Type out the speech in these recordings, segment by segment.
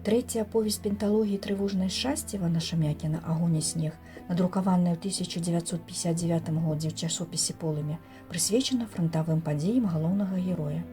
Трэцяя аповесць пенталогіі «Трывожнае шчасце» Івана Шамякіна «Агонь і снег», надрукаваная ў 1959 годзе ў часопісе «Полымя», прысвечана франтавым падзеям галоўнага героя.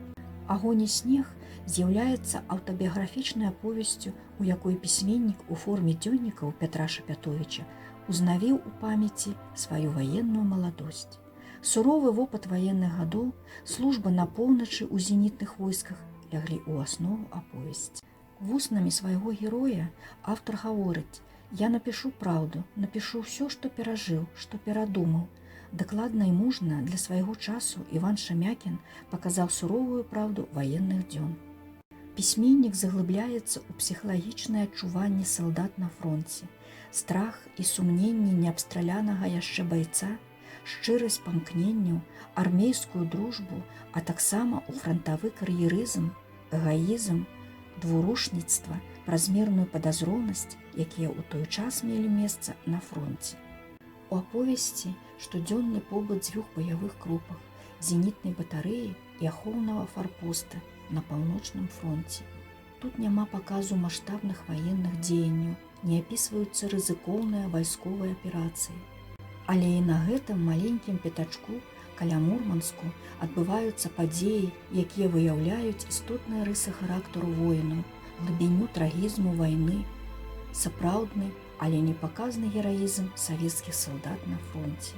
«Агонь і снег» з'яўляецца аўтабіяграфічнай аповесцю, у якой пісьменнік у форме дзённікаў Пятра Шапятовіча узнавіў у памяці сваю ваенную маладосць. Суровы вопыт ваенных гадоў, служба на поўначы ў зенітных войсках ляглі ў аснову аповесці. Вуснамі свайго героя аўтар гаворыць: «Я напішу праўду, напішу ўсё, што перажыў, што перадумаў». Дакладна і мужна для свайго часу Іван Шамякін паказаў суровую праўду ваенных дзён. Пісьменнік заглыбляецца ў псіхалагічнае адчуванне салдат на фронце, страх і сумненні неабстралянага яшчэ байца, шчырасць памкненняў, армейскую дружбу, а таксама ў франтавы кар'ерызм, эгоізм, двурушніцтва, празмерную падазронасць, якія ў той час мелі месца на фронце. У аповесці штодзённы побыт дзвюх баявых групах, зенітнай батарэі і ахоўнага фарпоста на паўночным фронце. Тут няма паказу маштабных ваенных дзеянняў, не апісваюцца рызыкоўныя вайсковыя аперацыі. Але і на гэтым маленькім пятачку каля Мурманску адбываюцца падзеі, якія выяўляюць істотныя рысы характару воінаў, глыбіню трагізму вайны, сапраўдны, але не паказны гераізм савецкіх салдат на фронце.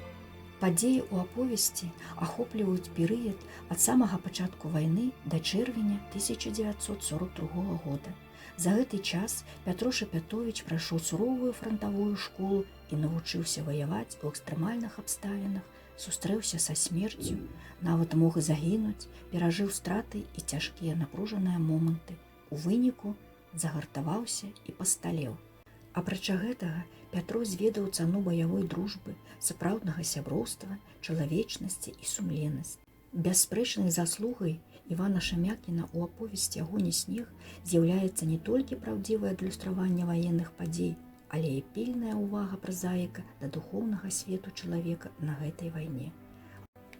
Падзеі ў аповесці ахопліваюць перыяд ад самага пачатку вайны да чэрвеня 1942 года. За гэты час Пятро Шапятовіч прайшоў суровую франтавую школу і навучыўся ваяваць у экстрэмальных абставінах, сустрэўся са смерцю, нават мог і загінуць, перажыў страты і цяжкія напружаныя моманты. У выніку загартаваўся і пасталеў. Апрача гэтага, Пятро зведаў цану баявой дружбы, сапраўднага сяброўства, чалавечнасці і сумленнасці. Бясспрэчнай заслугай Івана Шамякіна ў аповесці «Агонь і снег» з'яўляецца не толькі праўдзівае адлюстраванне ваенных падзей, але і пільная ўвага празаіка да духоўнага свету чалавека на гэтай вайне.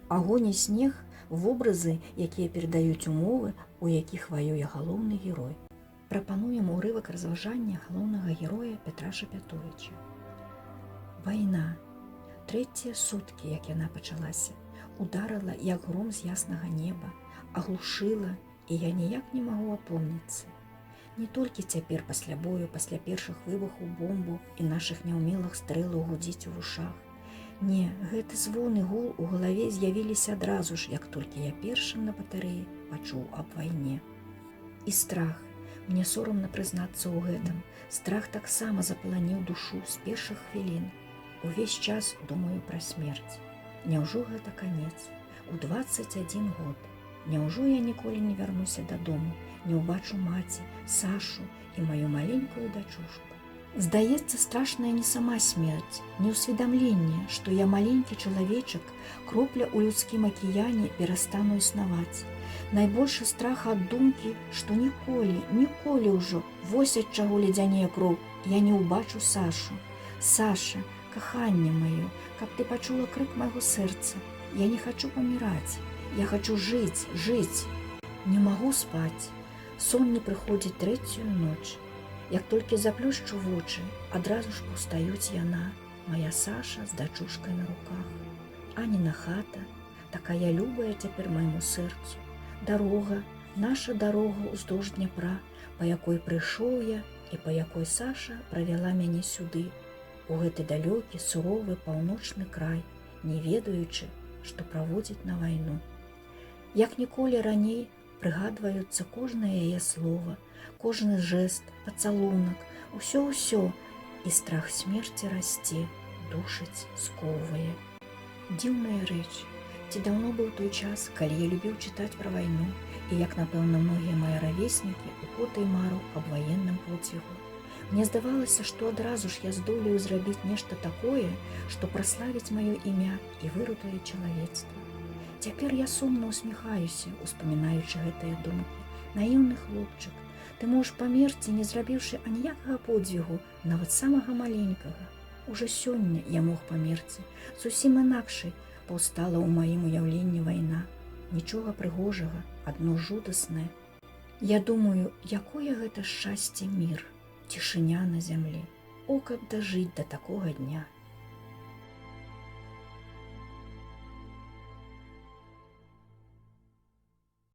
Агонь і снег — вобразы, якія перадаюць умовы, у якіх ваюе галоўны герой. Прапануем урывак разважання галоўнага героя Пятра Шапятовіча. Вайна. Трэція суткі, як яна пачалася, ударыла, як гром з яснага неба, аглушыла, і я ніяк не магу апомніцца. Не толькі цяпер пасля бою, пасля першых выбухаў бомбу і нашых няўмелых стрэлаў гудзіць у вушах. Не, гэты звон і гул у галаве з'явіліся адразу ж, як толькі я першым на батарэі пачуў аб вайне. І страх, мне сорамна прызнацца ў гэтым, страх таксама запаланіў душу з першых хвілін. Увесь час думаю пра смерць. Няўжо гэта канец? У 21 год. Няўжо я ніколі не вярнуся дадому, не ўбачу маці, Сашу і маю маленькую дачушку? Здаецца, страшная не сама смерць, не ўсведамленне, што я, маленькі чалавечак, кропля ў людскім акіяне, перастану існаваць. Найбольшы страх ад думкі, што ніколі, ніколі ўжо, вось ад чаго ледзянее кроў, я не ўбачу Сашу. Саша, каханне маё, каб ты пачула крык майго сэрца. Я не хачу паміраць, я хачу жыць, жыць. Не магу спаць. Сон не прыходзіць трэцюю ноч. Як толькі заплюшчу вочы, адразу ж паўстаюць яна, моя Саша з дачушкай на руках. Аніна хата, такая любая цяпер майму сэрцу. Дарога, наша дарога ўздоўж Дняпра, па якой прыйшоў я і па якой Саша правяла мяне сюды, у гэты далёкі суровы паўночны край, не ведаючы, што праводзіць на вайну. Як ніколі раней прыгадваюцца кожнае яе слова, кожны жэст, пацалунак, усё, ўсё, і страх смерці расце, душыць, скоўвае. Дзіўная рэч, ці даўно быў той час, калі я любіў чытаць пра вайну і, як, напэўна, многія мае равеснікі, употай марыў аб ваенным подзвігу. Мне здавалася, што адразу ж я здолею зрабіць нешта такое, што праславіць маё імя і выратуе чалавецтва. Цяпер я сумна усміхаюся, успамінаючы гэтыя думкі. Наіўны хлопчык, ты можаш памерці, не зрабіўшы аніякага подзвігу, нават самага маленькага. Ужо сёння я мог памерці, зусім інакшай паўстала ў маім уяўленні вайна. Нічога прыгожага, адно жудаснае. Я думаю, якое гэта шчасце мір, цішыня на зямлі. О, каб дажыць да такога дня.